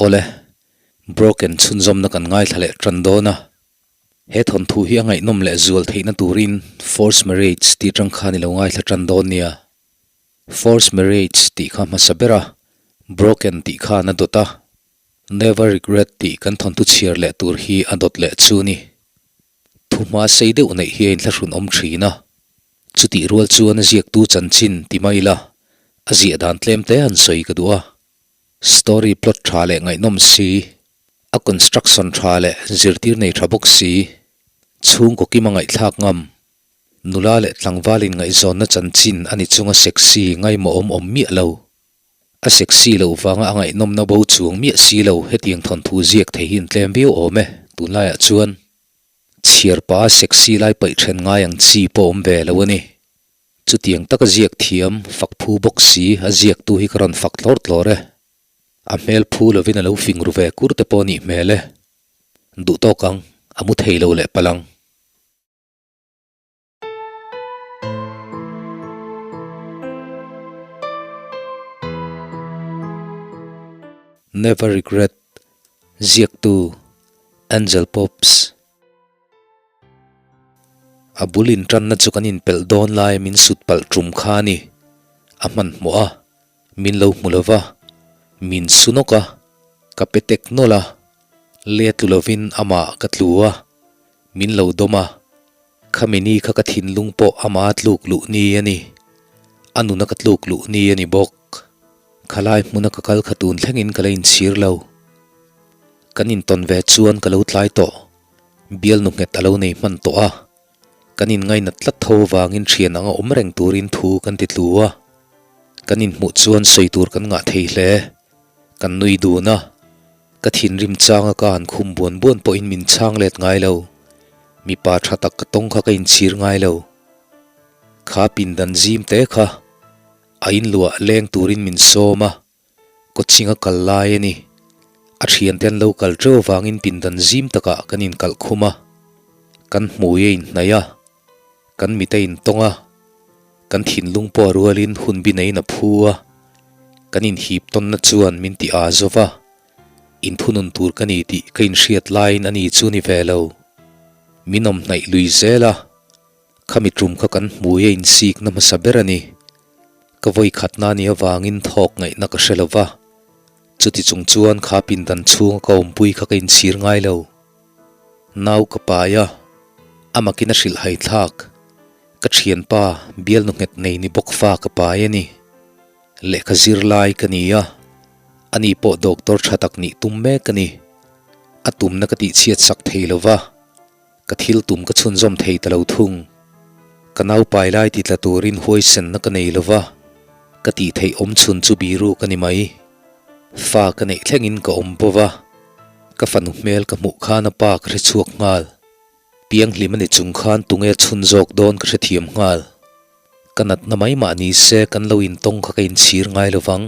Awle, Broken chhunzawmna kan ngaithla leh tan dawn a. He thawnthu hi a ngaihnawm leh zual theihna turin Forced Marriage tih tang khan i lo ngaithla tan dawn nia. Forced Marriage tih kha hmasa ber a, Broken tih khan a dawt a, Never Regret tih kan thawnthu chhiar leh tur hi a dawt leh chu ni. Thuhma sei deuh neih hi a inthlahrun awm thin a, chutih rual chuan a ziaktu chanchin ti mai ila, a ziah dan tlem te han sawi ka duh a. Story plot tha leh ngaihnawm si, a construction tha leh zirtir nei tha bawk si, chhungkaw kima ngaihthlak ngam, nula leh tlangval in ngaihzawnna chanchin a ni chunga sexy ngaimawh awm awm miah lo. A sexy loh vanga a ngaihnawmna bo chuang miah si lo hetiang thawnthu ziak thei hi an tlem viau awm e, tunlaiah chuan chhiar pah a sexy lai paih then ngai ang chi pawh awm ve lo a ni. Chutiang taka ziak thiam, fak phu bawk si a ziaktu hi ka rawn fak tlawr tlawr e. A hmel phu lovin a lo fing ru ve kur te pawh a nih hmel e. Duh tawk ang, a mu thei lo leh palh ang. Never Regret, Ziaktu, Angel Pops. A bul intanna chu kan inpelh dawn lai min sut palh tum kha a ni. A hmanhmawh a, min lo hmu lo va, min su nawk a, ka pe tek nawlh a, le tlu lovin amah ka tlu a, min lo dawm a. Khami ni kha ka thinlung pawh ama tluk luh ni a ni. A nuna ka tluk luh ni a ni bawk. Khalai hmuna ka kal kha tun thlengin ka la inchhir lo. Kan intawn ve chuan ka lo tlai tawh. Bialnu nghet a lo nei hman tawh a. Kan inngainat tlat tho vangin thian anga awm reng turin thu kan ti tlu a. Kan inhmuh chuan sawi tur kan ngah thei hle. Kan nui dun a. Ka thinrim changa ka han khum buan buan pawhin min chhang let ngai lo. Mipa tha tak ka tawng kha ka inchhir ngai lo. Kha pindan zim te kha a inluah leng turin min sawm a, kawching a kal lai a ni. A thiante an lo kal teuh avangin pindan zim takah kan inkalh khum a, kan hmui a inhnaih a, kan mit a intawng a, kan thinlung pawh a rualin hun bi neiin a phu a, kan inhip tawnna chuan min ti aa zo va. Inthunun tur ka ni tih ka inhriat laiin a ni chu ni ve lo. Min awm hnaih lui zel a, khami tum kha kan hmui a insikna hmasa ber a ni. Ka vawi khatna a nih avangin thawk ngaihna ka hre lo va, chuti chung chuan kha pindan chhunga ka awmpui kha ka inchhir ngai lo. Nau ka pai a, a makin a hrilh hai thlak. Ka thianpa bialnu nghet nei ni bawk fa ka pai a ni. Lehkha zir lai ka ni a, ani pawh doctor tha tak nih tum mek a ni. A tumna ka tihchhiat sak thei lo va, ka thil tum ka chhunzawm thei ta lo thung. Ka naupai lai ti tla turin huaisenna ka nei lo va, ka tih theih awm chhun chu biru ka ni mai. Fa ka neih thlengin ka awm bo va, ka fanu hmel ka hmuh khan a pa ka hre chhuak nghal. Pianghlim a ni chung khan tunge chhun zawk dawn ka hrethiam nghal. Ka natna mai mah ni se kan lo intawng kha ka inchhir ngai lo vang.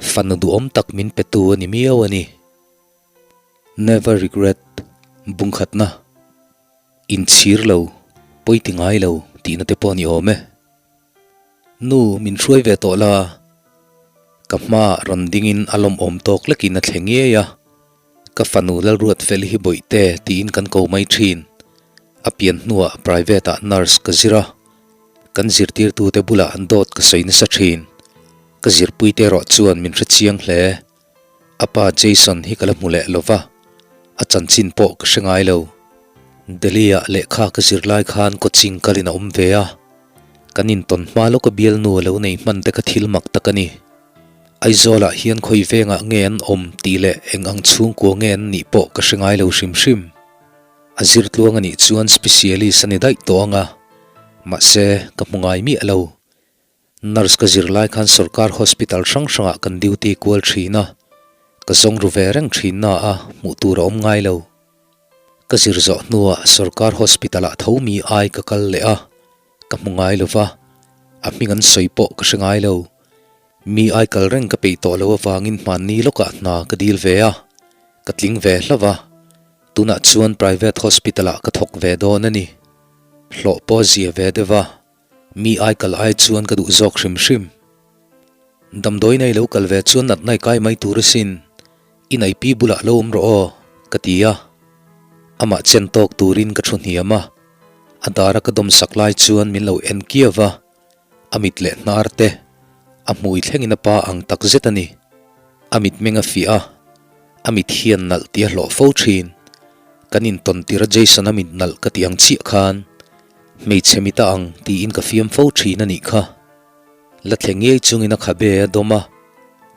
Fanu duhawm tak min petu a ni miau a ni. Never regret, bungkhatna, inchhir lo, pawi ti ngai lo tihna te pawh a ni awm e. Nu, min hruai ve tawh la. Ka hmaah rawn dingin a lawmawm tawk lekin a thle ngei a. Ka fanu Lalruatfel hi bawihte tiin kan ko mai thin. A pian hnuah private ah nurse ka zir a, kan zirtirtute bulah an dawt ka sawi nasa thin. Ka zirpuite erawh chuan min hrechiang hle. A pa Jason hi ka la hmu leh lo va, a chanchin pawh ka hre ngai lo. Delhi ah lehkha ka zir lai khan coaching kalin a awm ve a, kan intawn hma lawka bialnu a lo nei hman te kha thil mak tak a ni. Aizawlah hian khawi vengah nge an awm tih leh eng ang chhungkua nge an nih pawh ka hre ngai lo hrim hrim. A zir tluang a nih chuan specialist a ni daih tawh ang a, mahse ka hmu ngai miah lo. Nurse ka zir lai khan sorkar hospital hrang hrangah kan duty kual thin a, ka zawng ru ve reng thin na a, hmuh tur a awm ngai lo. Ka zir zawh hnuah sorkar hospital ah tho mi ai ka kal leh a, ka hmu ngai lo va, a hming an sawi pawh ka hre ngai lo. Mi ai kal reng ka peih tawh lo avangin hmanni lawkah hna ka dil ve a, ka tling ve hlauh a, tunah chuan private hospital ah ka thawk ve dawn a ni. Hlawh pawh a zia ve deuh a, mi ai kal ai chuan ka duh zawk hrim hrim. Damdawi nei lo kal ve chuan natna i kai mai tur asin. I naipi bulah lo awm rawh aw, ka ti a. Amah chen tawk turin ka thu hniam a, a dara ka dawm sak lai chuan min lo en kiau va, a mit leh hnar te a hmui thlengin a pa ang tak zet a ni. A mitmeng a fiah a, a mit hian nalh tih a hlawh fo thin. Kan intawn tir a Jason-a mit nalh ka tih ang chiah khan hmeichhe mit a ang tiin ka fiam fo thin a nih kha. La thle ngei chungin a khabe a dawm a,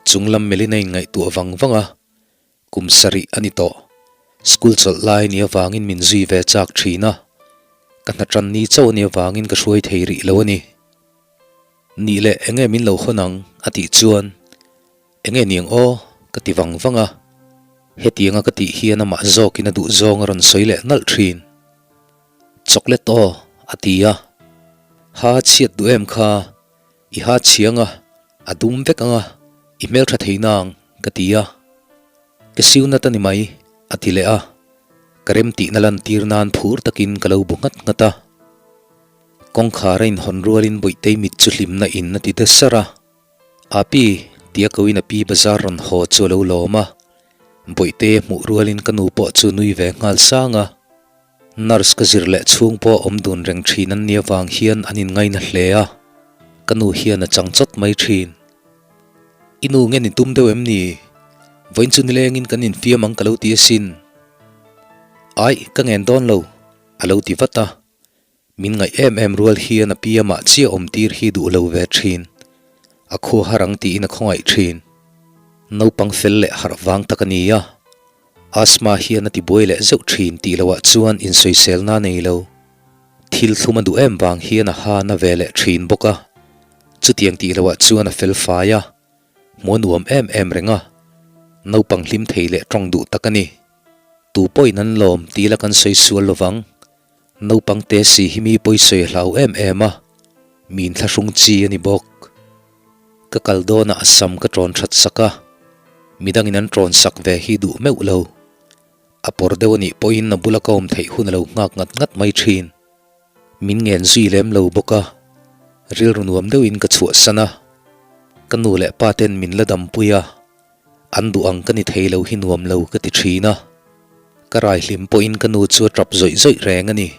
chunglam melhin a inngaihtuah vang vang a, kum sarih a ni tawh. School chawlh lai ni avangin min zui ve chak thin a, ka hna tan ni chauh a nih avangin ka hruai thei rih lo a ni. Nih leh enge min lo hawn ang a tih chuan enge niang aw ka ti vang vang a, hetianga ka tih hian amah zawkin a duh zawng a rawn sawi leh nalh thin. Chocolate aw a ti a, ha chhiat duh em kha i ha chhiang a, a dum vek ang a, i hmeltha thei nang ka ti a, ka siu nat a ni mai a ti leh a, ka remtihna lantir nan phur takin ka lo bu nghat nghat a. Kawngkhar a inhawn rualin Bawihtei mit chu hlimna in a ti de sar a. Api, tia koin a pi bazar rawn haw chu a lo lawm a. Bawihtei a hmuh rualin ka nu pawh chu nui ve nghal sang a. Nurse ka zir leh chhung pawh awm dun reng thin an nih avang hian an inngaina hle a. Ka nu hian a chang chawt mai thin. I nu nge ni tum deuh em ni? Vawiin chu nilengin kan infiam ang ka lo ti asin. Aih, ka ngen dawn lo, a lo ti vat a. Min ngaih em em rual hian a pi amah chiah awm tir hi duh lo ve thin. A khua har ang tiin a khawngaih thin. Naupang fel leh harh vang tak a ni a. Asthma hian a ti buai leh zeuh thin tih loh ah chuan insawiselna a nei lo. Thil thlum a duh em vang hian a ha na ve leh thin bawk a. Chutiang tih loh ah chuan a fel fai a. Hmuh a nuam em em reng a. Naupang hlim thei leh tawng duh tak a ni. Tu pawhin an lawm tih la kan sawi sual lovang. Naupang te si hi mi pawisawi a hlau em em a, mi inthlahrung chi a ni bawk. Ka kal dawnah a sam ka ṭawn ṭhat sak a, midangin an ṭawn sak ve hi duh meuh lo. A pawr deuh a nih pawhin a bula ka awm theih hun a lo nghak ngat ngat mai ṭhin. Min ngen zui lem lo bawk a, rilru nuam deuhin ka chhuahsan a, ka nu leh pa ten min la dampui a. An duh ang ka ni thei lo hi nuam lo ka ti thin a, ka rai hlim pawhin ka nu chu a tap zawih zawih reng a ni.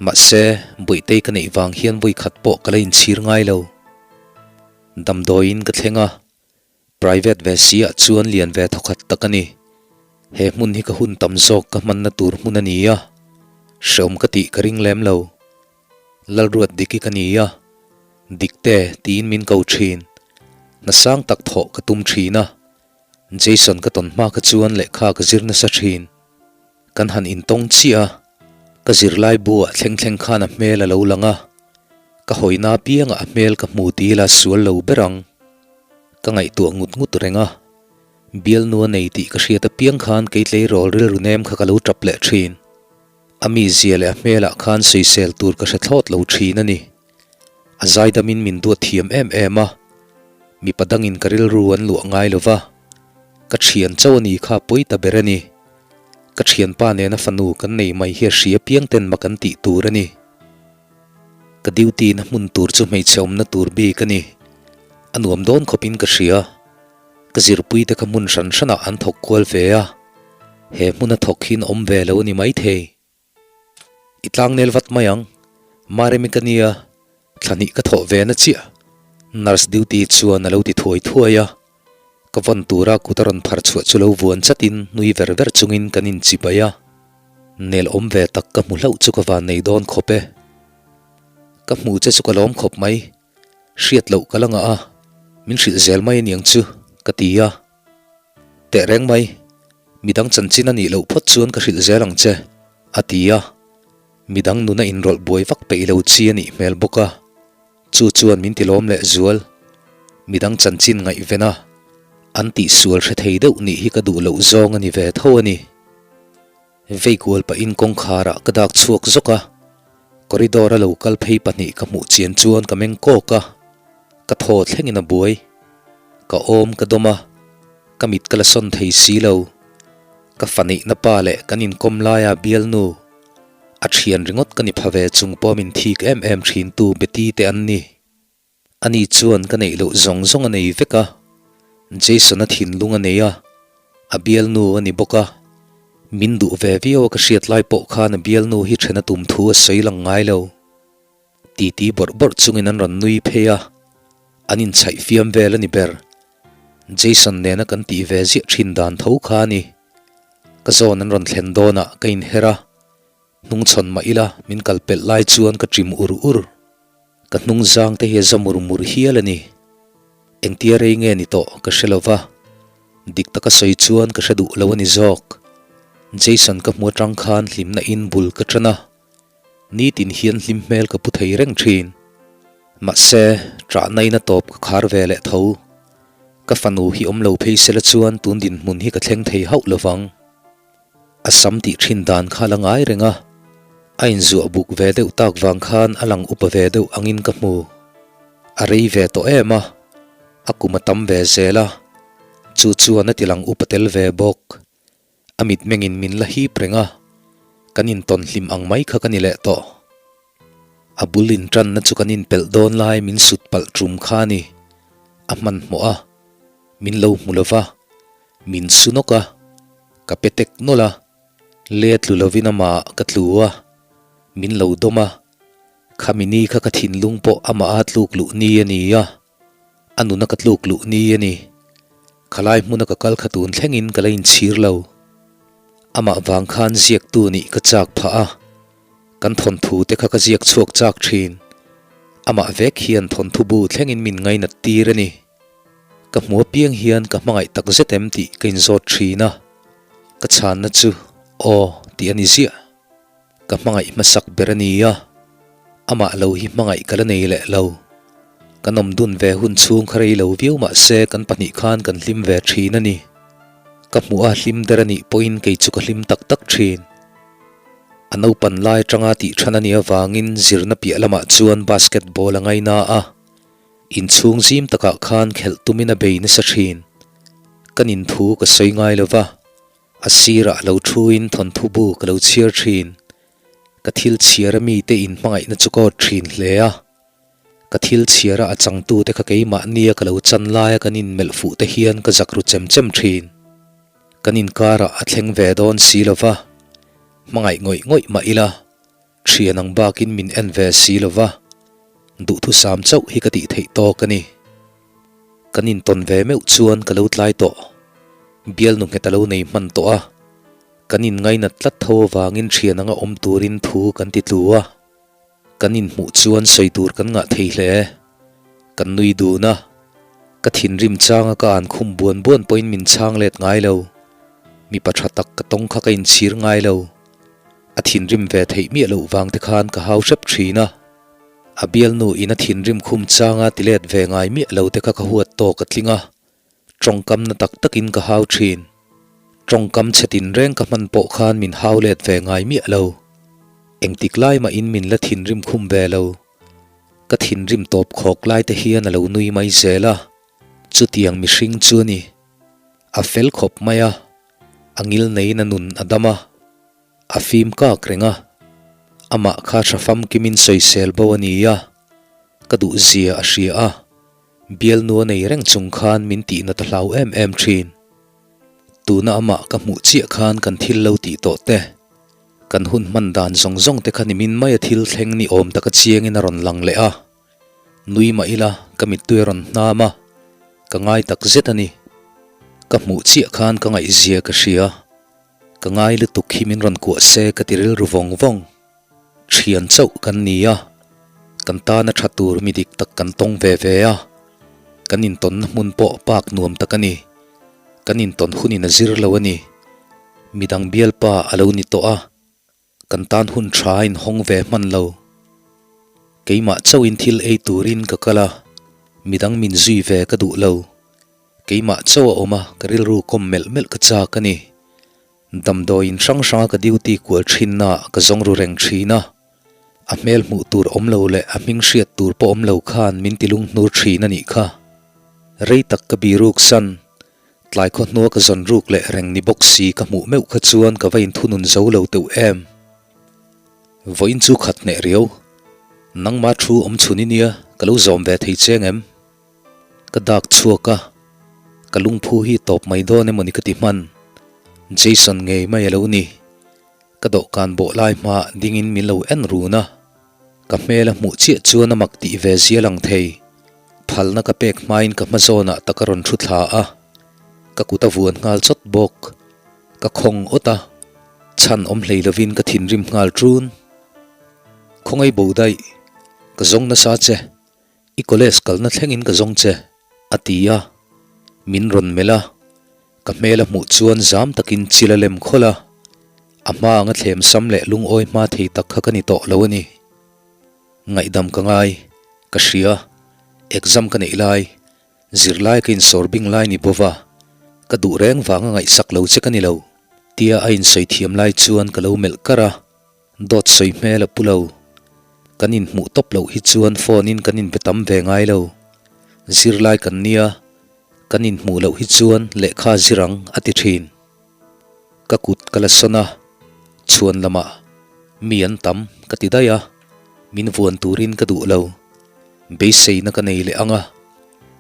Mahse, Bawihtei ka neih vang hian vawikhat pawh ka la inchhir ngai lo. Damdawiin ka thleng a, private ve si ah chuan lian ve thawkhat tak a ni. He hmun hi ka hun tam zawk ka hmanna tur hmun a ni a, hreawm ka tih ka ring lem lo. Lalruat Diki ka ni a, Dikte tiin min ko thin. Hna sang tak thawh ka tum thin a, Jason ka tawn hma kha chuan lehkha ka zir nasa thin. Kan han intawng chiah a, ka zirlai buah thleng thleng khan a hmel a lo lang a, ka hawina apiangah a hmel ka hmu ti ila sual lo ber ang. Ka ngaihtuah ngut ngut reng a, bialnu a nei tih ka hriat apiang khan kei tleirawl rilru nem kha ka lo tap leh thin. A mizia leh a hmelah khan sawisel tur ka hre thlawt lo thin a ni. A zaidamin min duat thiam em em a, mipa dangin ka rilru an luah ngai lo va, ka thian chauh a ni kha pawi ta ber a ni. Ka thianpa nena fanu kan nei mai hi a hria piang ten mak an tih tur a ni. Ka duty na hmun tur chu hmeichhe awmna tur bik a ni. A nuam dawn khawpin ka hria. Ka zirpui te kha hmun hran hranah an thawk kual ve a, he hmuna thawk hian awm ve lo a ni maithei. I tlangnel vat mai ang, Maremi ka nia, thla hnih ka thawh ve na chiah, nurse duty chuan a lo ti thuai thuai a. Ka vawn tura kut a rawn phar chhuah chu lo vuan chatin nui ver ver chungin kan inchibai a. Nel awm ve tak ka hmu hlauh chu ka van nei dawn khawp e. Ka hmu che chu ka lawm khawp mai. Hriat loh ka la ngah a, min hrilh zel mai aniang chu, ka ti a. Teh reng mai, midang chanchin a nih loh phawt chuan ka hrilh zel ang che, a ti a. Midang nuna inrawlh buai vak peih lo chi a nih hmel bawk a, chu chuan min ti lawm leh zual. Midang chanchin ngaihven a, an tihsual hre thei deuh nih hi ka duh loh zawng a ni ve tho a ni. Vei kual pahin kawngkharah ka dak chhuak zawk a, corridor a lo kal phei pahnih ka hmuh chian chuan ka meng kawk a, ka thaw thlengin a buai. Ka awm ka dawm a, ka mit ka la sawn thei si lo. Ka fa neihna pa leh kan inkawm laia bialnu, a thian ringawt ka ni pha ve chung pawh min thik em em thintu Betty te an ni. Ani chuan ka neih loh zawng zawng a nei vek a, Jason-a thinlung a nei a. A bialnu a ni bawk a, min duh ve viau a ka hriat lai pawh khan a bialnu hi then a tum thu a sawi lang ngai lo. Titi bawrh bawrh chungin an rawn nui phei a, an inchhaih fiam vel a ni ber. Jason nena kan tih ve ziah thin dan tho kha a ni. Ka zawn an rawn thlen dawnah ka inher a, Hnungchhawn mah ila min kal pelh lai chuan ka ṭim ur ur. Ka hnung zang te hi a za mur mur hial a ni. Engtia rei nge ni tawh ka hre lo va, dik taka sawi chuan ka hre duh lo a ni zawk. Jason ka hmu aṭang khan hlimna in bul ka ṭan a, nitin hian hlim hmel ka pu thei reng ṭhin. Mahse, ṭahna in a tawp ka khar ve leh tho. Ka fanu hi awm lo phei sela chuan tun dinhmun hi ka thleng thei hauh lo vang. A sam tih thin dan kha la ngai reng a, a inzuah buk ve deuh tak vang khan a lang upa ve deuh angin ka hmu. A rei ve tawh em a, a kum a tam ve zel a, chu chuan a ti lang upa tel ve bawk. A mitmengin min la hip reng a, kan intawn hlim ang mai kha ka ni leh tawh. A bul intanna chu kan inpelh dawn lai min sut palh tum kha a ni. A hmanhmawh a, min lo hmu lo va. Min su nawk a, ka pe tek nawlh a, le tlu lovin amah ka tlu a, min lo dawm a, khami ni kha ka thinlung pawh amah a tluk luh ni a ni a, a nuna ka tluk luh ni a ni. Khalai hmuna ka kal kha tun thlengin ka la inchhir lo. Amah vang khan ziaktu nih ka chak phah a, kan thawnthu te kha ka ziak chhuak chak thin. Amah vek hian thawnthu bu thlengin min ngainat tir a ni. Ka hmu apiang hian ka hmangaih tak zet em tih ka inzawt thin a, ka chhanna chu aw tih a ni ziah. Ka hmangaih hmasak ber a ni a, amah lo hi hmangaih ka la nei leh lo. Kan awm dun ve hun chhung kha rei lo viau mah se kan pahnih khan kan hlim ve thin a ni. Ka hmuh a hlim der a nih pawhin kei chu ka hlim tak tak thin. A naupan lai atanga tih than a nih avangin zirna piah lamah chuan basketball a ngaina a. Inchhung zim takah khan khelh tumin a bei nasa thin. Ka nin thu ka sawi ngai lo va, a sirah lo thuin thawnthu bu ka lo chhiar thin. Ka thil chhiar a mite in hmangaihna chu ka awt thin hle a. Ka thil chhiar a a changtute kha keimahnia ka lo chan laia kan inmelh fuh te hian ka zak ru chem chem thin. Kan inkarah a thleng ve dawn si lo va, hmangaih ngawih ngawih mah ila. Thian ang bakin min en ve si lo va, duhthusam chauh hi ka tih theih tawk a ni. Kan intawn ve meuh chuan ka lo tlai tawh. Bialnu nghet a lo nei hman tawh a, kan inngainat tlat tho avangin thian anga awm turin thu kan ti tlu a. Kan inhmuh chuan sawi tur kan ngah thei hle. Kan nui dun a, ka thinrim changa ka an khum buan buan pawhin min chhang let ngai lo. Mipa tha tak ka tawng kha ka inchhir ngai lo. A thinrim ve theih miah loh vang te khan ka hau hrep thin a, a bialnu in a thinrim khum changa ti let ve ngai miah lo te kha ka huat tawk a tling a, tawngkam na tak takin ka hau thin. Tawngkam chhe tinreng ka hman pawh khan min hau let ve ngai miah lo. Engtik lai mahin min la thinrim khum ve lo. Ka thinrim tawp khawk lai te hian a lo nui mai zel a, chutiang mihring chu a ni. A fel khawp mai a. A ngil neiin a nun a dam a, a fim kak reng a, amah kha tha famkimin sawisel bo a ni a, ka duh zia a hria a, bialnu a nei reng chung khan min tihna ta hlau em em thin. Tuna amah ka hmuh chiah khan kan thil lo tih tawh te, kan hun hman dan zawng zawng te kha nimin maia thil thleng ni awm taka chiangin a rawn lang leh a. Nui mah ila ka mittui a rawn hnam a, ka ngai tak zet a ni. Ka hmuh chiah khan ka ngaihzia ka hria, ka ngai lutuk hi min rawn kuah se ka ti rilru vawng vawng. Thian chauh kan ni a, kan tana tha tur mi dik tak kan tawng ve ve a, kan intawnna hmun pawh pak nuam tak a ni. Kan intawn hunin a zir lo a ni. Midang bialpa a lo ni tawh a. Kan tan hun tha a inhawng ve hman lo. Keimah chauhin thil ei turin ka kal a, midang min zui ve ka duh lo. Keimah chauh a awm a, ka rilru kawm melh melh ka chak a ni. Damdawiin hrang hranga ka duty kual thinnaah ka zawng ru reng thin a. A hmel hmuh tur awm lo leh a hming hriat tur pawh awm lo khan min ti lunghnur thin a nih kha. Rei tak ka biruk san. Tlai khaw hnua ka zawn ruk leh reng ni bawk si ka hmuh meuh kha chuan ka va inthunun zo lo teuh em. Vawiin chu khat hneh riau. Nangma thu awm chhun i nia, ka lo zawm ve thei cheng em? Ka dak chhuak a, ka lungphu hi tawp mai dawn emaw ni ka ti hman. Jason ngei mai a lo ni. Ka dawhkan bawh lai hma dingin min lo en run a, ka hmel a hmuh chiah chuan a mak tih ve zia lang thei. Phalna ka pek hmain ka hma zawnah tak a rawn thu thla a, ka kut a vuan nghal chawt bawk. Ka khawng awt a, chhan awm hlei lovin ka thinrim nghal ṭun. Khawngaih bo daih, ka zawng nasa che. I college kalna thlengin ka zawng che, a ti a. Min rawn melh a, ka hmel a hmuh chuan zam takin chil a lem khawlh a. A hma anga thlem sam leh lungawi hma thei tak kha ka ni tawh lo a ni. Ngaihdam ka ngai, ka hria, exam ka neih lai, zirlai ka insawr bing lai ni bawva, ka duh reng vanga ngaihsak lo che ka ni lo, tia a insawi thiam lai chuan ka lo melh kar a. Dawt sawi hmel a pu lo. Kan inhmuh tawp loh hi chuan phone in kan inbe tam ve ngai lo. Zirlai kan nia, kan inhmuh loh hi chuan lehkha zir ang a ti thin. Ka kut ka la sawn a, chhuan lamah mi an tam ka ti daih a, min vuan turin ka duh lo. Beiseina ka nei leh ang a,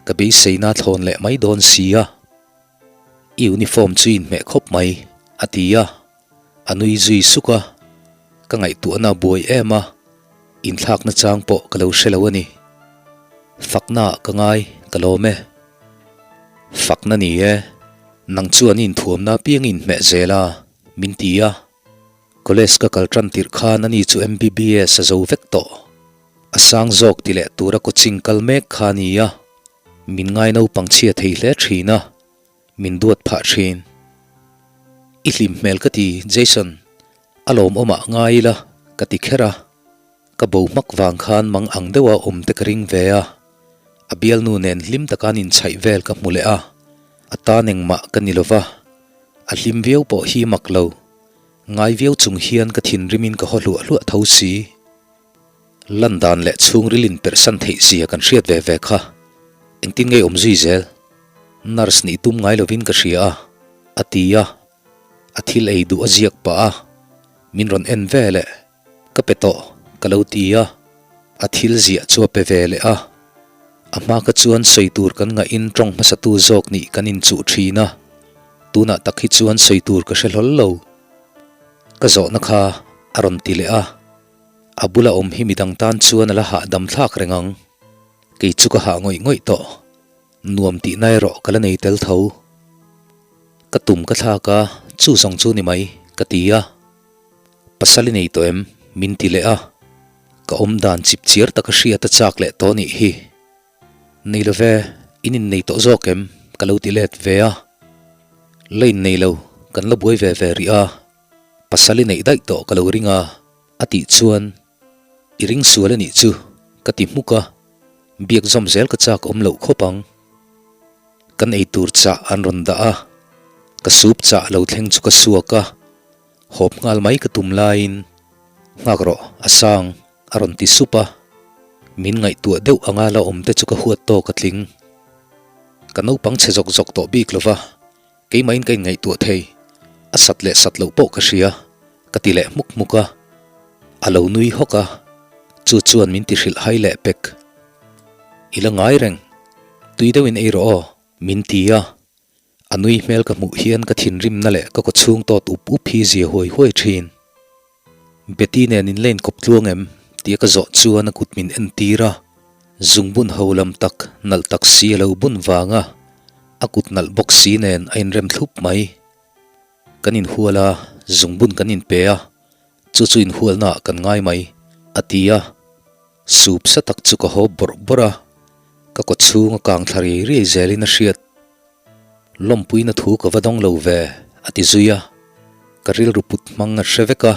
ka beiseina thlawn leh mai dawn si a. I uniform chu inhmeh khawp mai, a ti a. A nui zui suk a, ka ngaihtuahna a buai em a, inthlakna chang pawh ka lo hre lo a ni. Fakna ah ka ngai, ka lawm e. Fakna ni e, nang chuan i inthuamna apiang i inhmeh zel a, min ti a. College ka kal tan tirh khan ani chu MBBS a zo vek tawh. A sang zawk ti leh tura coaching kal mek kha a ni a, min ngai naupang chhia thei hle thin a. Min duat phah thin. I hlim hmel ka ti Jason, a lawmawmah ngai ila ka ti kher a, ka bo hmak vang khan mang ang deuha awm te ka ring ve a, a bialnu nen hlim taka an inchhaih vel ka hmu leh a, a tan engmah ka ni lova, a hlim viau pawh hi mak lo, ngai viau chung hian ka thinrimin ka haw hluah hluah tho si. Lan dan leh chhungril in perhsan theih zia kan hriat ve ve kha. Engtin nge awm zui zel? Nurse nih tum ngai lovin ka hria a, a ti a. A thil ei duh a ziak pah a, min rawn en ve leh. Ka pe tawh, ka lo ti a. A thil ziah chu a pe ve leh a. A hma kha chuan sawi tur kan ngahin tawng hmasatu zawk nih kan inchuh thin a. Tunah tak hi chuan sawi tur ka hre hlawl lo. Ka zawhna kha a rawn ti leh a. A bula awm hi midang tan chuan a la hahdam thlak reng ang. Kei chu ka hah ngawih ngawih tawh. Nuam tihna erawh ka la nei tel tho. Ka tum ka thlak a, chu zawng chu ni mai, ka ti a. Pasal i nei tawh em? min ti leh a. Ka awm dan chip chiar taka hriat a chak leh tawh nih hi. Nei lo ve, in innei tawh zawk em? ka lo ti let ve a. La innei lo, kan la buai ve ve rih a. Pasal i neih daih tawh ka lo ring a, a tih chuan, I ring sual a nih chu, ka ti hmuk a, biak zawm zel ka chak awm loh khawp ang. Kan ei tur chah an rawn dah a, ka soup chah lo thleng chu ka suak a, hawp nghal mai ka tum laiin, Nghak rawh, a sang, a rawn ti sup a, min ngaihtuah deuh anga la awm te chu ka huat tawk a tling. Ka naupang chhe zawk zawk tawh bik lova, Keimahin ka inngaihtuah thei, a sat leh sat loh pawh ka hria, ka ti leh hmuk hmuk a. A lo nui hawk a, chu chuan min ti hrilh hai leh pek. I la ngai reng, tui deuhin ei rawh aw, min ti a. A nui hmel ka hmuh hian ka thinrimna leh ka kawchhung tawt up up hi zia huai huai thin. Betty nen in la inkawp tluang em? tia ka zawh chuan a kut min entir a, zungbun ho lam tak nalh tak si a lo bun vang a, a kut nalh bawk si nen a inrem thlup mai. Kan inhual a, zungbun kan inpe a, chu chu inhualna ah kan ngai mai, a ti a. Sup sa tak chu ka haw bawrh bawrh a, ka kawchhung a kang thla riai riai zelin a hriat. Lawmpuina thu ka va dawng lo ve, a ti zui a. Ka rilru put hmang a hre vek a,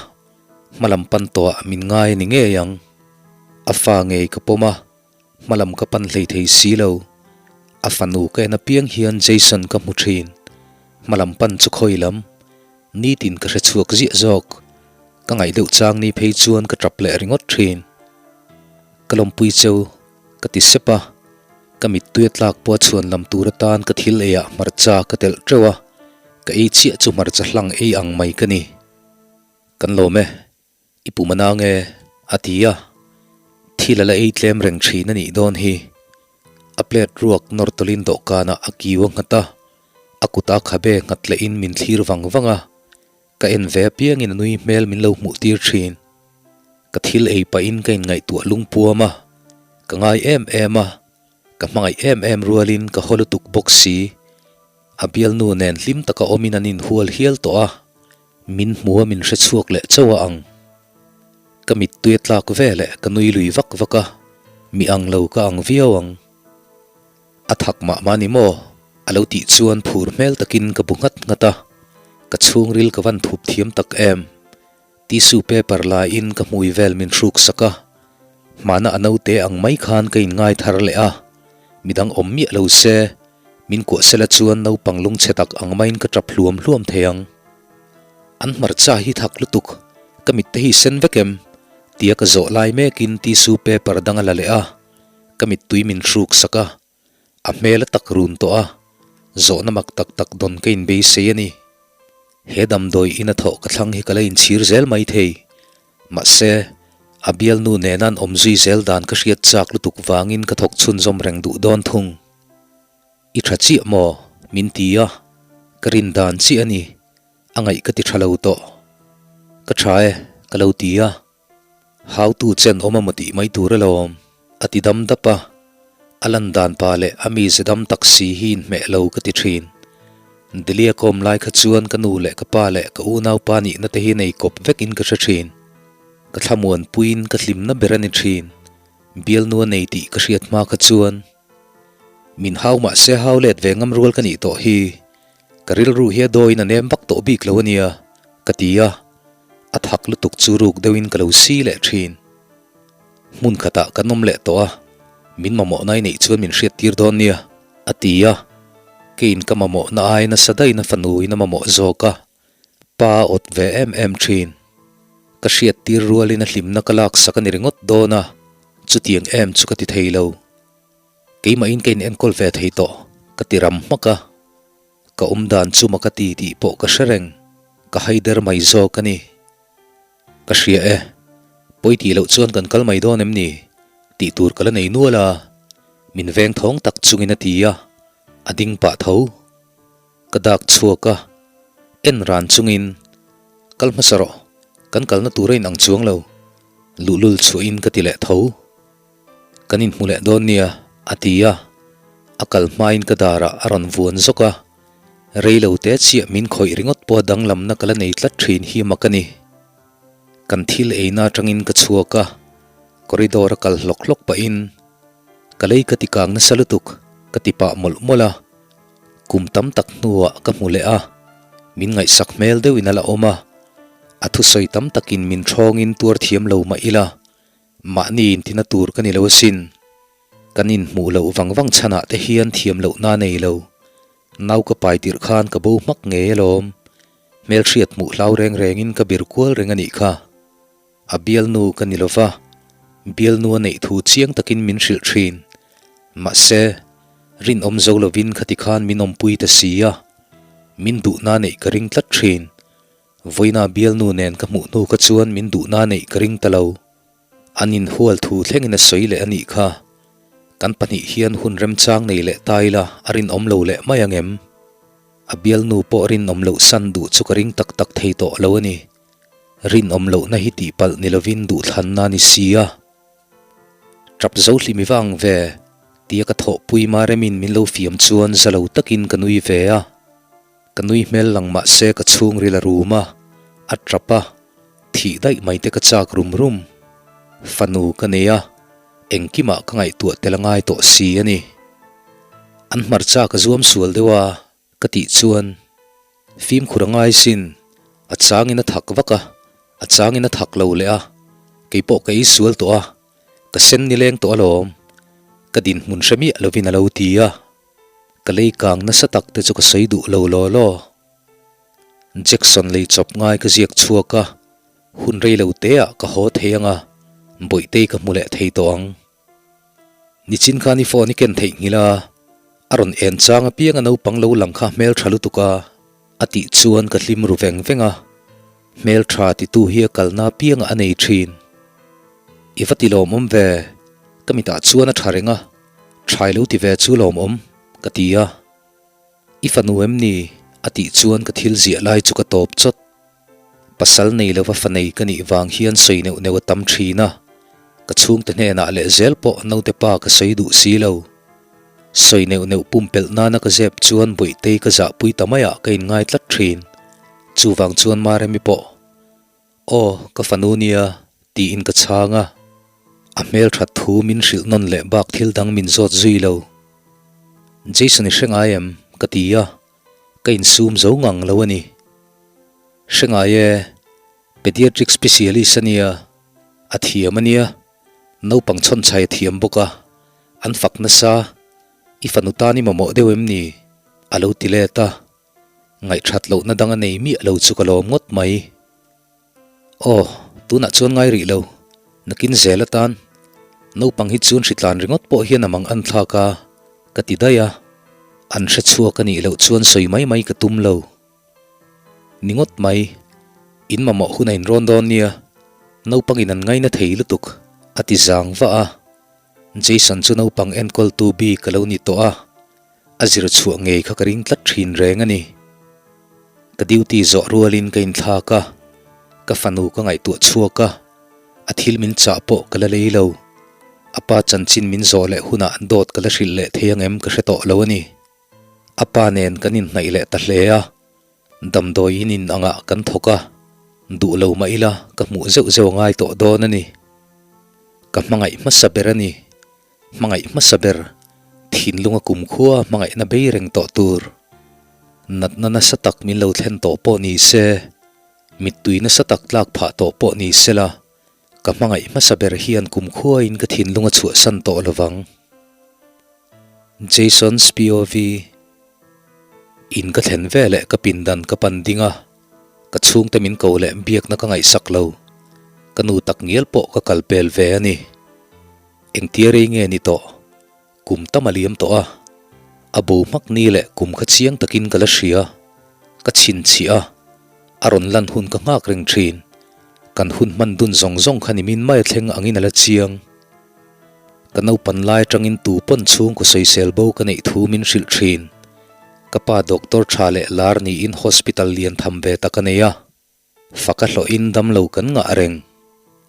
hmalam pan tawhah min ngai a ni ngei ang. A fa ngei ka pawm a, hmalam ka pan hlei thei si lo. A fanu ka en apiang hian Jason ka hmu thin. Hmalam pan chu khawi lam, nitin ka hre chhuak ziah zawk. Ka ngaih deuh chang ni phei chuan ka tap leh ringawt thin. Ka lawmpui cheu, ka ti sep a. Ka mittui a tlak pawh a chhuan lam tur atan ka thil eiah hmarcha ka telh teuh a, ka ei chiah chu hmarcha hlang ei ang mai ka ni. Kan lawm e, i pum a nang e, a ti a. Thil a la ei tlem reng thin a nih dawn hi. A plate ruak nawr tawlin dawhkanah a kiu a nghat a. A kuta khabe nghat lehin min thlir vang vang a, ka en ve apiangin a nui hmel min lo hmuh tir thin. Ka thil ei pahin ka inngaihtuah lungpuam a, ka ngai em em a, ka hmangaih em em rualin ka haw lutuk bawk si. A bialnu nen hlim taka awmin an inhual hial tawh a, min hmu a min hre chhuak leh chauh a ang. Ka mittui a tlak ve leh ka nui lui vak vak a, mi ang lo ka ang viau ang. A thak mah mah ni maw? A lo tih chuan phur hmel takin ka bu nghat nghat a, ka chhungril ka van thup thiam tak em. Tissue paper laiin ka hmui vel min hruk sak a, hmana a naute ang mai khan ka inngai thar leh a, midang awm miah lo se, min kuah sela chuan naupang lungchhe tak ang maiin ka tap hluam hluam thei ang. An hmarcha hi thak lutuk, ka mitte hi sen vek em? Tia ka zawh lai mekin tissue paper dang a la leh a. Ka mittui min hruk sak a, a hmel a tak run tawh a, zawhna mak tak tak dawn ka inbeisei a ni. He damdawi ina thawh ka thlang hi ka la inchhir zel mai thei. Mahse, a bialnu nena an awm zui zel dan ka hriat chak lutuk vangin ka thawk chhunzawm reng duh dawn thung. I tha chiah maw? min ti a, ka rin dan chiah a ni. A ngaih ka ti tha lo tawh. Ka tha e, ka lo ti a. Hautu chen awm a maw tih mai tur alawm, a ti dam dap a. A lan dan pa leh a mize dam tak si hi inhmeh lo ka ti thin. Delhi a kawm lai kha chuan ka nu leh ka pa leh ka unaupa nihna te hi nei kawp vekin ka hre thin. Ka thlamuan puiin ka hlimna ber a ni thin. Bialnu a nei tih ka hriat hma kha chuan min hau mah se hau let ve ngam rual ka nih tawh hi. Ka rilru hi a dawiin a nem vak tawh bik lo a nia, ka ti a. A thak lutuk chu ruk deuhin ka lo si leh thin. Hmun khatah kan awm leh tawh a, min mamawhna i neih chuan min hriat tir dawn nia, a ti a. Keiin ka mamawhna ai nasa daihin a fanuin a mamawh zawk a, pa a awt ve em em thin. Ka hriat tir rualin a hlimna ka laksak a ni ringawt dawn a, chutiang em chu ka ti thei lo. Keimahin ka inenkawl ve thei tawh, ka ti ram hmak a. Ka awm dan chu mak a ti tih pawh ka hre reng, ka haider mai zawk a ni. Ka hria e, pawi tih loh chuan kan kal mai dawn em ni? Tih tur ka la nei nual a, min veng thawng tak chungin a ti a, a ding pah tho. Ka dak chhuak a, en ran chungin, Kal hmasa rawh, kan kalna tur a inang chuang lo, luhlul chhuahin ka ti leh tho. Kan inhmu leh dawn nia, a ti a. A kal hmain ka darah a rawn vuan zawk a. Rei lo te chiah min khawih ringawt pawha danglamna ka la nei tlat thin hi mak a ni. Kan thil eina atangin ka chhuak a, corridor a kal hlawk hlawk pahin, Ka lei ka ti kang nasa lutuk, ka ti pah mawlh mawlh a. Kum tam tak hnuah ka hmu leh a, min ngaihsak hmel deuhin a la awm a. A thusawi tam takin min thawngin tuar thiam lo mah ila, Mahni intina tur ka ni lo asin. Kan inhmuh loh vang vang chhanah te hian thiam lohna nei lo. Nau ka pai tirh khan ka bo hmak ngei alawm. Hmelhriat hmuh hlau reng rengin ka bir kual reng a nih kha. A bialnu ka ni lova, bialnu a neih thu chiang takin min hrilh thin. Mahse, rinawm zo lovin khati khan min awmpui ta si a. Min duhna neih ka ring tlat thin. Vawiina bialnu nen ka hmuh hnu kha chuan min duhna neih ka ring ta lo. An inhual thu thlengin a sawi leh a nih kha. Kan pahnih hian hun remchang nei leh ta ila a rinawm lo leh mai ang em? A bialnu pawh rinawm loh san duh chu ka ring tak tak thei tawh lo a ni. Rinawm lohna hi tihpalh ni lovin duhthlanna a ni si a. Tap zo hlimi vang ve, tia ka thawhpui Maremin min lo fiam chuan za lo takin ka nui ve a. Ka nui hmel lang mah se ka chhungril a rum a, a tap a, thih daih mai te ka chak rum rum. Fanu ka nei a, engkimah ka ngaihtuah tel a ngai tawh si a ni. An hmarcha ka zuam sual deuh a, ka tih chuan fimkhur a ngai sin, a changin a thak vak a, a changin a thak lo leh a, keipawh ka ei sual tawh a, ka sen nileng tawh alawm, ka dinhmun hre miah lovin a lo ti a. Ka lei kang nasa tak te chu ka sawi duh lo law law. Jackson lei chawp ngai ka ziak chhuak a, hun rei lo te ah ka haw thei ang a, Bawihtei ka hmu leh thei tawh ang. Nichin khan i phone i ken theih nghilh a, a rawn en chang apiang a naupang lo lang kha hmeltha lutuk a, a tih chuan ka hlim ru veng veng a, hmeltha titu hi a kalna apiangah a nei thin. I va ti lawmawm ve, ka mitah chuan a tha reng a. Thlai lo ti ve chu lawmawm, ka ti a. I fanu em ni? a tih chuan ka thil ziah lai chu ka tawp chawt. Pasal nei lova fa nei ka nih vang hian sawi neuh neuh a tam thin a, ka chhungte hnenah leh zel pawh naute pa ka sawi duh si lo. Sawi neuh neuh pumpelh nana ka zep chuan Bawihtei ka zahpui ta maiah ka inngai tlat thin. Chuvang chuan Maremi pawh Aw, ka fanu nia, tiin ka chhang a. A hmelthat thu min hrilh nawn leh bak thil dang min zawt zui lo. Jason i hre ngai em? ka ti a, ka insum zo ngang lo a ni. Hre ngai e, pediatric specialist a nia, a thiam a nia, naupang chhawnchhai a thiam bawk a, an fak nasa, i fanu tan i mamawh deuh em ni? a lo ti let a. Ngaihthat lohna dang a nei miah lo chu ka lawm ngawt mai. Aw, tunah chuan ngai rih lo. Nakin zel atan. Naupang hi chuan hritlan ringawt pawh hian a mang an thlak a, ka ti daih a. An hre chhuak a nih loh chuan sawi mai mai ka tum lo. Ni ngawt mai. In mamawh hun a inrawn dawn nia. Naupangin an ngaina thei lutuk, a ti zang vah a. Jason chu naupang enkawltu bik a lo ni tawh a, a zir chhuah ngei kha ka ring tlat thin reng a ni. Ka duty zawh rualin ka inthlak a, ka fanu ka ngaihtuah chhuak a, a thil min chah pawh ka la lei lo. A pa chanchin min zawh leh hunah dawt ka la hrilh leh thei ang em ka hre tawh lo a ni. A pa nen kan inhnaih leh ta hle a, damdawiin in angah kan thawk a, duh lo mah ila ka hmuh zeuh zeuh a ngai tawh dawn a ni. Ka hmangaih hmasa ber a ni. Hmangaih hmasa ber, thinlunga kumkhua hmangaihna bei reng tawh tur. Natna nasa tak min lo thlen tawh pawh ni se, mittui nasa tak tlak phah tawh pawh ni sela, ka hmangaih hmasa ber hian kumkhuain ka thinlunga chhuahsan tawh lovang. Jason's POV In ka thlen veleh ka pindan ka pan ding a. Ka chhungte min ko leh biakna ka ngaihsak lo. Ka nu tak ngial pawh ka kal pel ve a ni. Engtia rei nge ni tawh? Kum tam a liam tawh a. A bo hmak ni leh kum kha chiang takin ka la hria. Ka chhinchhiah a. A rawn lan hun ka nghak reng thin. Kan hun hman dun zawng zawng kha nimin mai a thleng angin a la chiang. Ka naupan lai atangin tu pawn chhungkaw sawisel bo ka neih thu min hrilh thin. Ka pa doctor tha leh lar niin hospital lian tham ve tak a nei a. Faka hlawhin damlo kan ngah reng.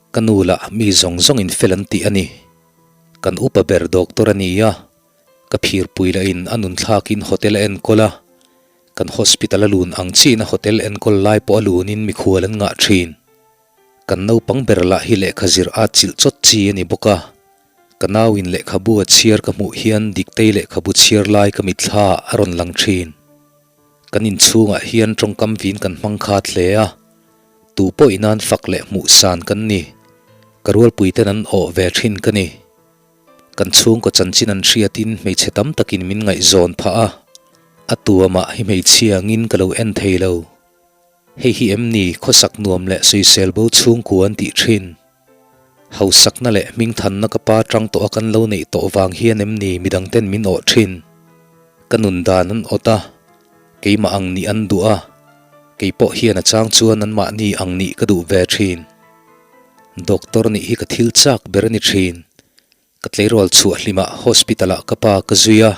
Ka nu lah mi zawng zawngin fel an tih a ni. Kan upa ber doctor a ni a, ka phirpui lahin a nunthlakin hotel a enkawl a. Kan hospital a lun ang chiin a hotel enkawl lai pawh a lunin mikhual an ngah thin. Kan naupang ber lah hi lehkha zir at chilh chawt chi a ni bawk a, ka nauin lehkhabu a chhiar ka hmuh hian Diktei lehkhabu chhiar lai ka mitthla ah a rawn lang thin. Kan inchhungah hian tawngkam vin kan hmang khat hle a, tu pawh inan fak leh hmuh san kan ni, ka rualpuiten an awh ve thin ka ni. Kan chhungkaw chanchin an hriatin hmeichhe tam takin min ngaihzawn phah a, a tu amah hi hmeichhia angin ka lo en thei lo. Hei hi em ni khawsak nuam leh sawisel bo chhungkua an tih thin? Hausakna leh hmingthanna ka pa tang tawh a kan lo neih tawh vang hian em ni midang ten min awh thin? Ka nun dan an awt a, keimah ang nih an duh a, kei pawh hian a chang chuan anmahni ang nih ka duh ve thin. Doctor nih hi ka thil chak ber a ni thin. Ka tleirawl chhuah hlimah hospital ah ka pa ka zui a,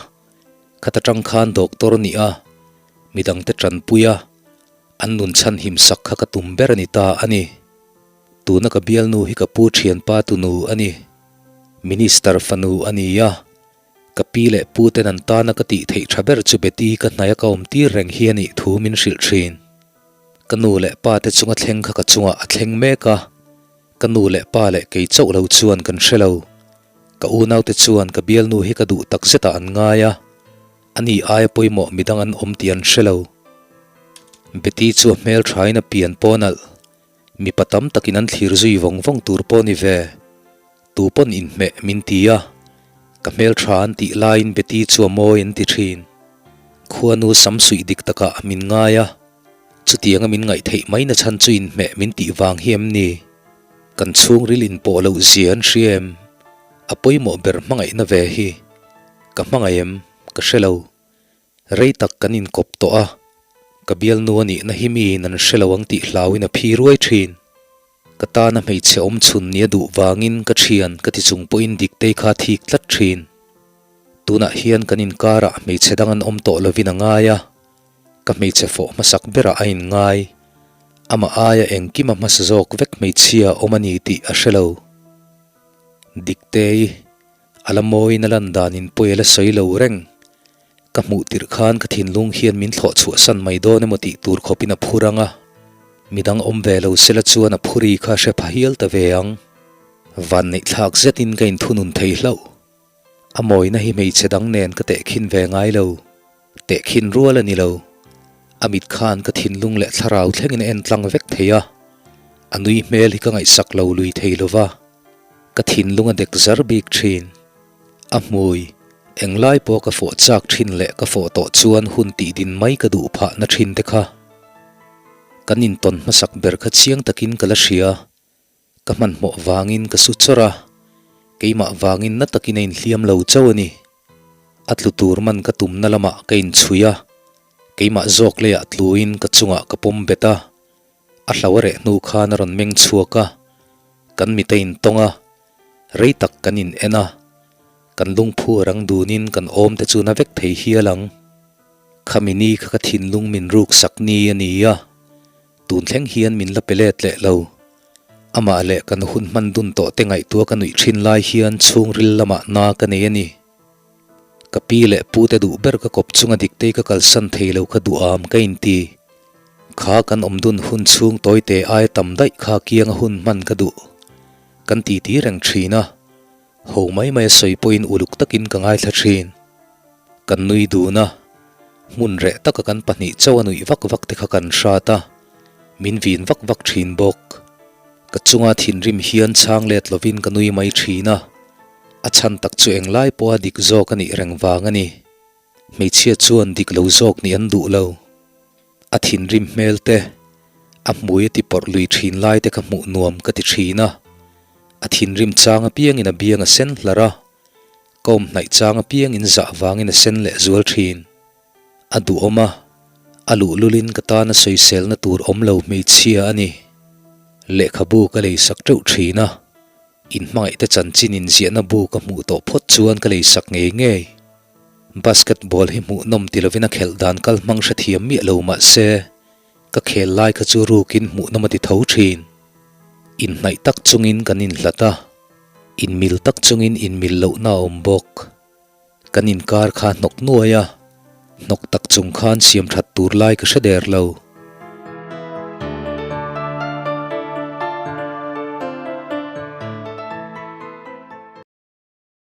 khata tang khan doctor nih a, midangte tanpui a, an nun chhan him sak kha ka tum ber a ni ta a ni. Tuna ka bialnu hi ka pu thianpa tunu a ni. Minister fanu a ni a, ka pi leh pu ten an tana ka tih theih tha ber chu Betty ka hnaia ka awm tir reng hi a nih thu min hrilh thin. Ka nu leh pa te chunga thleng kha ka chungah a thleng mek a. Ka nu leh pa leh kei chauh lo chuan kan hre lo. Ka unaute chuan ka bialnu hi ka duh tak zetah an ngai a, ani aia pawimawh midang an awm tih an hre lo. Betty chu a hmel thain a pian pawh nalh. Mipa tam takin an thlir zui vawng vawng tur pawh ni ve. Tu pawn inhmeh min ti a, ka hmel tha an tih laiin Betty chu a mawi an ti thin. Khuanu sam suih dik takah min ngai a. Chutianga min ngaihtheih mai na chhan chu inhmeh min tih vang hi em ni? Kan chhungril inpawh loh zia an hria em? A pawimawh ber hmangaihna ve hi. Ka hmangaih em? Ka hre lo. Rei tak kan inkawp tawh a, ka bialnu a nihna hi miin an hre lo ang tih hlauin a phi ruai thin. Ka tana hmeichhe awm chhun nia duh vangin ka thian ka ti chung pawhin Diktei kha a thik tlat thin. Tunah hian kan inkarah hmeichhe dang an awm tawh lovin a ngai a, ka hmeichhe fawh hmasak berah a inngai. Amah aia engkim a hmasa zawk vek hmeichhia awm a ni tih a hre lo. Diktei, a la mawiin a lan danin pawi a la sawi lo reng. Ka hmuh tirh khan ka thinlung hian min thlawh chhuahsan mai dawn emaw tih tur khawpin a phur ang a, midang awm ve lo sela chuan a phuri kha hre pha hial ta ve ang. Vanneihthlak zetin ka inthunun thei hlauh. A mawina hi hmeichhe dang nen ka tehkhin ve ngai lo. Tehkhin rual a ni lo. A mit khan ka thinlung leh thlarau thlengin a en tlang vek thei a. A nui hmel hi ka ngaihsak lo lui thei lo va. Ka thinlung a dek zar bik thin. A hmui, englai pawh ka fawh chak thin leh ka fawh tawh chuan hun tih din mai ka duh phahna thin te kha. Kan intawn hmasak ber kha chiang takin ka la hria. Ka hmanhmawh vangin ka su chawrh a, keimah vangin na takin a inhliam lo chauh a ni. A tlu tur man ka tumna lamah ka inchhui a, keimah zawk leiah tluin ka chungah ka pawm bet a, a hlo a reh hnu khan a rawn meng chhuak a, kan mit a intawng a, rei tak kan in en a, kan lungphu a rang dunin kan awm te chu na vek thei hial ang. Khami ni kha ka thinlung min ruksak ni a ni a. Tun thleng hian min la pe let leh lo. Amah leh kan hun hman dun tawh te ngaihtuah ka nuih thin lai hian chhungril lamah na ka nei a ni. Ka pi leh pu te duh ber ka kawp chunga diktei ka kalsan thei lo kha duham ka inti. Kha kan awm dun hun chhung tawite aia tam daih kha kianga hun hman ka duh. Kan titi reng thin a. Ho mai mai a sawi pawhin uluk takin ka ngaithla thin. Kan nui dun a, hmun reh taka kan pahnih chauh a nuih vak vak te kha kan hrat a, min vin vak vak thin bawk. Ka chunga thinrim hian chhang let lovin ka nui mai thin a, a chhan tak chu englai pawha dik zawk a nih reng vang a ni. Hmeichhia chuan dik lo zawk nih an duh lo. A thinrim hmel te, a hmui a ti pawrh lui thin lai te kha hmuh nuam ka ti thin a. A thinrim chang apiangin a biang a sen hlar a, ka awm hnaih chang apiangin zah vangin a sen leh zual thin. A duhawm a, a luhlulin ka tana sawiselna tur awm lo hmeichhia a ni. Lehkhabu ka leisak teuh thin a, inhmangaihte chanchin inziahna bu ka hmuh tawh phawt chuan ka leisak ngei ngei. Basketball hi hmuhnawm ti lovin a khelh dan kal hmang hrethiam miah lo mah se, ka khel lai kha chu rukin hmuhnawm a ti tho thin. Inhnaih tak chungin kan inhlat a, inmil tak chungin inmil lohna a awm bawk. Kan inkar kha hnawk nuai a, hnawk tak chung khan siam that tur lai ka hre der lo.